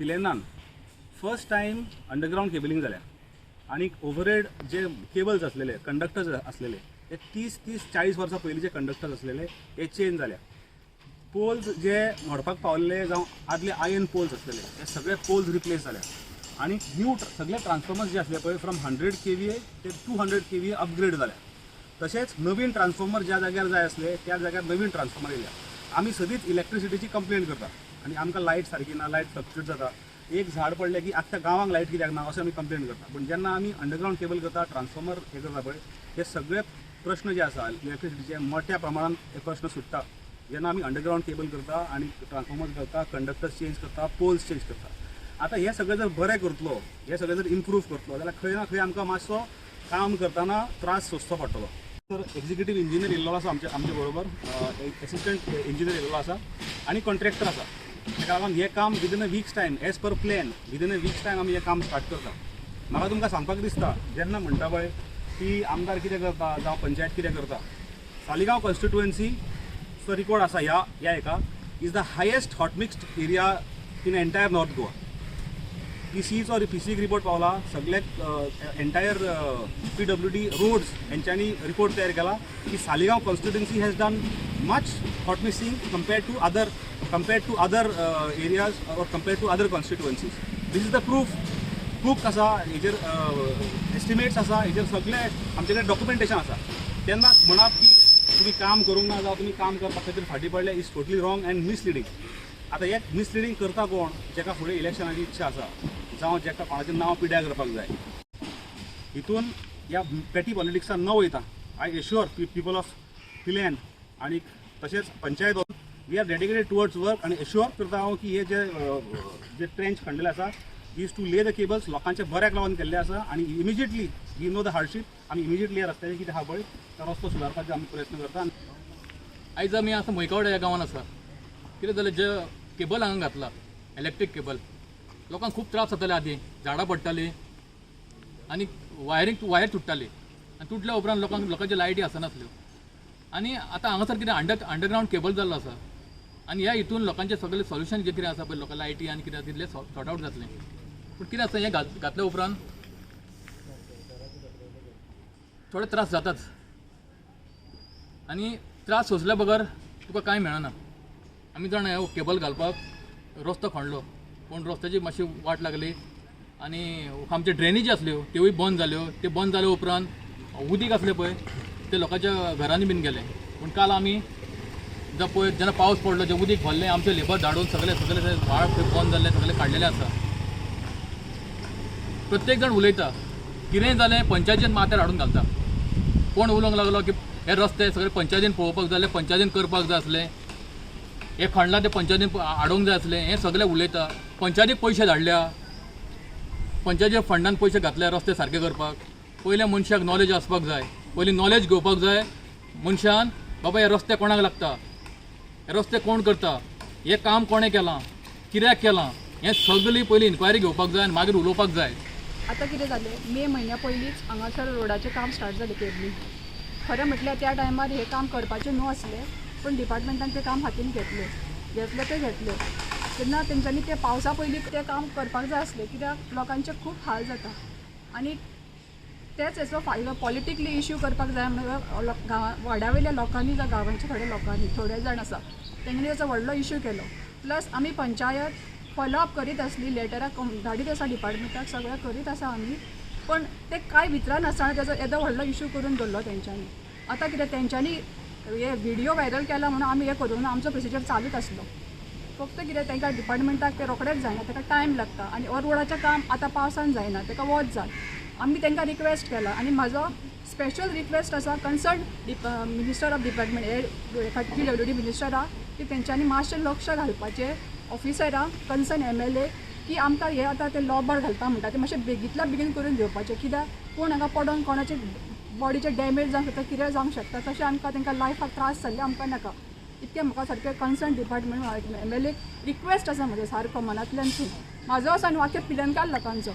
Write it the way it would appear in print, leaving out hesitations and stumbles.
पिलेर्नान first time underground cabling जाल्या आनी overhead जे cables आसलेले, कंडक्टर्स आसलेले, ते 30, 30, 40 वर्सां पयलींचे कंडक्टर्स आसलेले, ते चेंज जाल्या. पोल्स जे मोडपाक पावल्ले जावं आदले आयर्न पोल्स आसलेले, ते सगळे पोल्स रिप्लेस जाल्या आनी न्यू सगळे ट्रान्सफॉर्मर्स जे आसले पळय, फ्रॉम 100 केवीए ते 200 केवीए अपग्रेड जाल्या. तशेंच नवीन ट्रान्सफॉर्मर ज्या जाग्यार जाय आसले, त्या जाग्यार नवीन ट्रान्सफॉर्मर येयल्या. आमी सदींच इलेक्ट्रिसिटीची कंप्लेन करता आनी आमकां लायट सारकी ना, लायट फ्लक्चुएट जाता, एक झाड पडलें की आख्ख्या गांवांक लायट कित्याक ना अशें आमी कंप्लेन करता. पूण जेन्ना आमी अंडरग्रावंड केबल करता, ट्रान्सफॉर्मर हे करता पळय, हे सगळे प्रश्न जे आसा इलेक्ट्रिसिटीचे, मोठ्या प्रमाणान हे प्रश्न सुट्टा जेन्ना आमी अंडरग्रावंड केबल करता आनी ट्रान्सफॉर्मर करता, कंडक्टर्स चेंज करता, पोल्स चेंज करता. आतां हें सगळें जर बरें करतलो, हें सगळें जर इम्प्रूव करतलो जाल्यार खंय ना खंय आमकां मातसो काम करतना त्रास सोंसचो पडटलो. तर एक्झिक्युटीव इंजिनियर येयल्लो आसा आमचे आमचे बरोबर, एसिस्टंट इंजिनियर येयल्लो आसा आनी कॉन्ट्रॅक्टर आसा. ताका लागून हें काम within a week's time, as per plan, within a week's time आमी हें काम स्टार्ट करता. म्हाका तुमकां सांगपाक दिसता, जेन्ना म्हणटा पळय की आमदार कितें करता जावं पंचायत कितें करता, सालिगांव कॉन्स्टिट्युएन्सीचो रिकॉर्ड आसा ह्या ह्या हेका is the highest hot mixed area in entire North Goa. पीसीचो पीसीक रिपोर्ट पावला, सगळे एंटायर पीडब्ल्यूडी रोड्स हेंच्यांनी रिपोर्ट तयार केला की Saligao constituency has done much hot mixing compared to other areas or compared to other constituencies. This is the proof. Proof आसा हेजेर, एस्टिमेट्स आसा हेजेर, सगळे आमचे कडेन डॉक्युमेंटेशन आसा. तेन्ना म्हणप की तुमी काम करूंक ना जावं तुमी काम करपा खातीर फाटीं पडले is totally wrong and misleading. आतां हे मिसलिडींग करता कोण? जेका फुडें इलेक्शनाची इच्छा आसा जावं जेका कोणाचें नांव पिड्यार करपाक जाय. हितून ह्या पेटी पॉलिटिक्सान न वयता, I assure people of Pilerne आनी तशेंच panchayat, we are dedicated towards work आनी एश्योर करता हांव की हे जे जे ट्रेंच खणलेले आसा is to lay the cables, लोकांच्या बऱ्याक लागून केल्ले आसा. आनी immediately, we know the hardship, आमी इमिजिएटली ह्या रस्त्याचेर कितें आहा पळय, तो रस्तो सुदारपाचे आमी प्रयत्न करता. आयज आमी आतां मैकवडे ह्या गांवांत आसा. कितें जालें, जे केबल हांगा घातला, इलेक्ट्रीक केबल, लोकांक खूब त्रास जाताले. आदीं झाडां पडटालीं आनी वायरींग वायर तुट्टाली आनी तुटल्या उपरांत लोकांक लोकांच्यो लायटी आसनासल्यो. आनी आतां हांगासर कितें अंडरग्रावंड केबल जाल्लो आसा आनी ह्या हितून लोकांचें सगळें सोल्युशन जें कितें आसा पळय, लोकां लायटी आनी कितें आसा तितलें सॉर्ट आवट जातलें. पूण कितें आसा, हें घातल्या उपरांत थोडे त्रास जाताच आनी त्रास सोंसल्या बगर तुका कांय मेळना. आमी जाणा, हो केबल घालपाक रस्तो खणलो, पूण रस्त्याची मातशी वाट लागली आनी आमचे ड्रेनीज आसल्यो त्योय बंद जाल्यो. त्यो बंद जाल्या उपरांत उदीक आसलें पळय, ते लोकांच्या घरांनी बीन गेलें. पूण काल आमी जर पळय, जेन्ना पावस पडलो, जें उदीक भरलें, आमचे लेबर धाडून सगळे सगळे ते व्हाळ खंय बंद जाल्ले सगळे काडलेले आसा. प्रत्येक जाण उलयता, कितेंय जालें पंचायतीन माथ्यार हाडून घालता. कोण उलोवंक लागलो की हे रस्ते सगळे पंचायतीन पळोवपाक जाय जाल्यार पंचायतीन करपाक जाय आसलें, हे खणलां ते पंचायतीन हाडूंक जाय आसलें, हें सगळें उलयता. पंचायतीक पयशे धाडल्या, पंचायतीच्या फंडान पयशे घातल्या रस्ते सारके करपाक. पयलें मनशाक नॉलेज आसपाक जाय, पयलीं नॉलेज घेवपाक जाय मनशान, बाबा हे रस्ते कोणाक लागता, हे रस्ते कोण करता, हें काम कोणें केलां, कित्याक केलां, हें सगळी पयलीं इन्क्वायरी घेवपाक जाय आनी मागीर उलोवपाक जाय. आतां कितें जालें, मे म्हयन्या पयलींच हांगासर रोडाचें काम स्टार्ट जालें, केबलींग. खरें म्हटल्यार त्या टायमार हें काम करपाचें न्हू आसलें, पूण डिपार्टमेंटान तें काम हातीन घेतलें. घेतलें तें घेतलें, तेन्ना तेंच्यांनी तें पावसा पयलीं तें काम करपाक जाय आसलें, कित्याक लोकांचे खूब हाल जाता. आनी तेच हेचो फायदो पॉलिटिकली इश्यू करपाक जाय म्हणून गांवा वाड्या वयल्या लोकांनी जावं गांवांच्या थोड्या लोकांनी, थोडे जाण आसा तेंच्यांनी तेचो व्हडलो इश्यू केलो. प्लस आमी पंचायत फॉलो अप करीत आसली, लेटरां धाडीत आसा डिपार्टमेंटाक, सगळें करीत आसा आमी, पण ते कांय विचारनासतना तेजो येदो व्हडलो इश्यू करून दवरलो तेंच्यांनी. आतां कितें, तेंच्यांनी हे व्हिडियो व्हायरल केला म्हणून आमी हें करूंक ना. आमचो प्रोसिजर चालूच आसलो. फक्त कितें, तांकां डिपार्टमेंटाक तें रोखडेंच जायना, ताका टायम लागता आनी हो रोडाचें काम आतां पावसान जायना, ताका वत जाय. आमी तांकां रिक्वेस्ट केला आनी म्हाजो स्पेशल रिक्वेस्ट आसा कन्सर्न मिनिस्टर ऑफ डिपार्टमेंट, हे पीडब्ल्यूडी मिनिस्टराक, की तेंच्यांनी मातशें लक्ष घालपाचें, ऑफिसरां, कन्सर्न एमएलए, की आमकां हे आतां ते लॉबर घालता म्हणटा ते मातशें बेगींतल्या बेगीन करून घेवपाचें, कित्याक कोण हांगा पडोन कोणाचे बॉडीचें डॅमेज जावंक शकता, कितें जावंक शकता. तशें आमकां तांकां लायफाक त्रास जाल्ले आमकां नाका. इतकें म्हाका सारकें कन्सर्न डिपार्टमेंट एमएलए रिक्वेस्ट आसा म्हजो सारको मनांतल्यानसून, म्हाजो आसा आनी आख्या पिलनकार लोकांचो.